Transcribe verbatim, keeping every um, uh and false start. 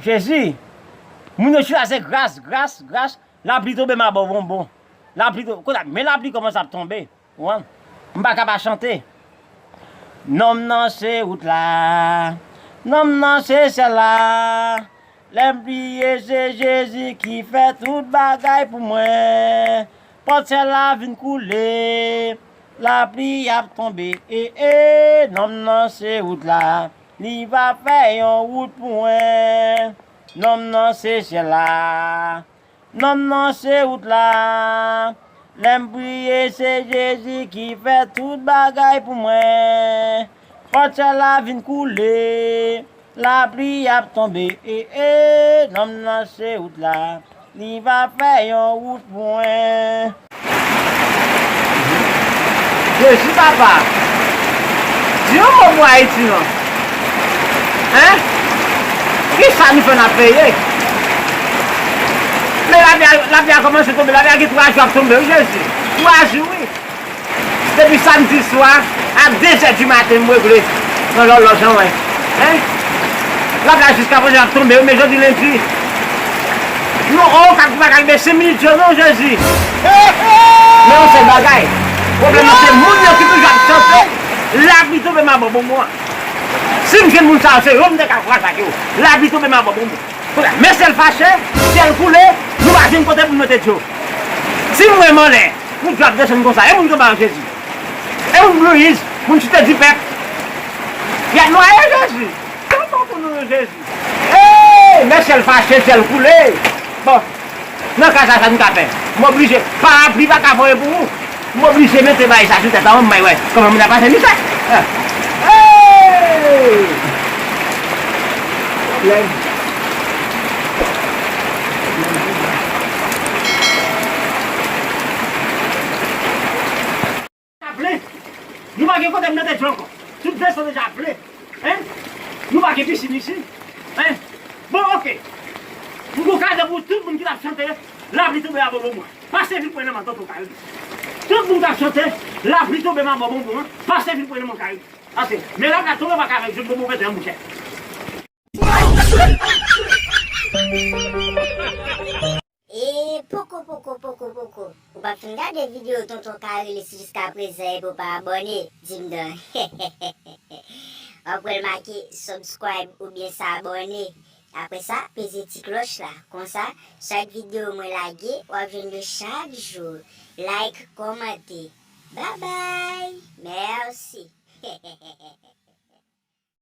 Jezi, moun yo chwazi gras, gras, gras, lapli tonbe m a bò bonbon. Lapli tonbe, kote, men lapli kòmanse ap tonbe. Ou konprann? M pa ka pa chante. Non m nan se wout la. Non m nan se syèl la. Lè m priye, se Jezi ki fè tout bagay pou mwen. Pòt syèl la vin koule. Lapli ap tonbe. E, e, non m nan se wout la. Li va fè yon wout pou mwen. Non m nan se syèl la. Non m nan se wout la. Lè m priye, se Jezi ki fè tout bagay pou mwen. Pòt syèl la vin koule. Lapli ap tonbe. E, e, non m nan se wout la. Li va fè yon wout pou mwen. Jezi papa, di yon mo pou Ayiti non. Hein? Kisa nou fè n ap peye? Men lapli a, lapli a kòmanse tonbe, lapli a gen twa jou ap tonbe wi Jezi. Twa jou wi. Depi samdi swa a de zè di maten m regle nan lòlòj an mwen. Hein? Lapli a jiskaprezan ap tonbe wi, men jodi lendi. Nou o, kap pa ka rive senk minit yo non Jezi. Men yon sèl bagay, pwoblèm nan se moun yo ki toujou ap chante lapli tonbe m a bò bonbon an. Si m jwenn moun sa yo, se yo m te ka kraze ak yo. Lapli tonbe m a bò bonbon. Kounye a, men syèl fache, syèl koule, nou pa jwenn kote pou n mete dlo. Si m wè m anlè, pou dlo ap desann konsa, e moun kanba yo Jezi? E moun bliyiz, moun chite di pèp? Y ap nwaye Jezi. Tonton pou nou Jezi. Ey, men syèl fache, syèl koule. Bon, nan ka sa, sa nou ka fè? M oblije, parapli pa ka voye pou ou. M oblije mete bagay sa sou tèt la, m bay wè kòman moun ap pase mizè. Ah. Hey! Pwoblèm. Plen. Nou pa gen kote m mete dlo ankò. Tout veso deja plen. Hein? Nou pa gen pisin isi. Hein? Bon, oke. M gon kado pou tout moun ki t ap chante lapli tonbe a bò bonbon an. Pase vin pran nan men tonton Kari. Tout moun k ap chante lapli tonbe m a bò bonbon an. Pase vin pran nan men Kari. Pase. Men lapli a tonbe pa ka jwenn bonbon mete nan bouch. E poko, poko, poko, poko. Ou pa fin gade videyo Tonton Kari li si jiskaprezan epi w pa abòne, di m don. W ap wè l make subscribe oubyen s'abonner. Apre sa, peze ti klòch la. Konsa, chak videyo mwen lage, w ap jwenn yo chak jou. Like, kòmante. Babay! Mèsi!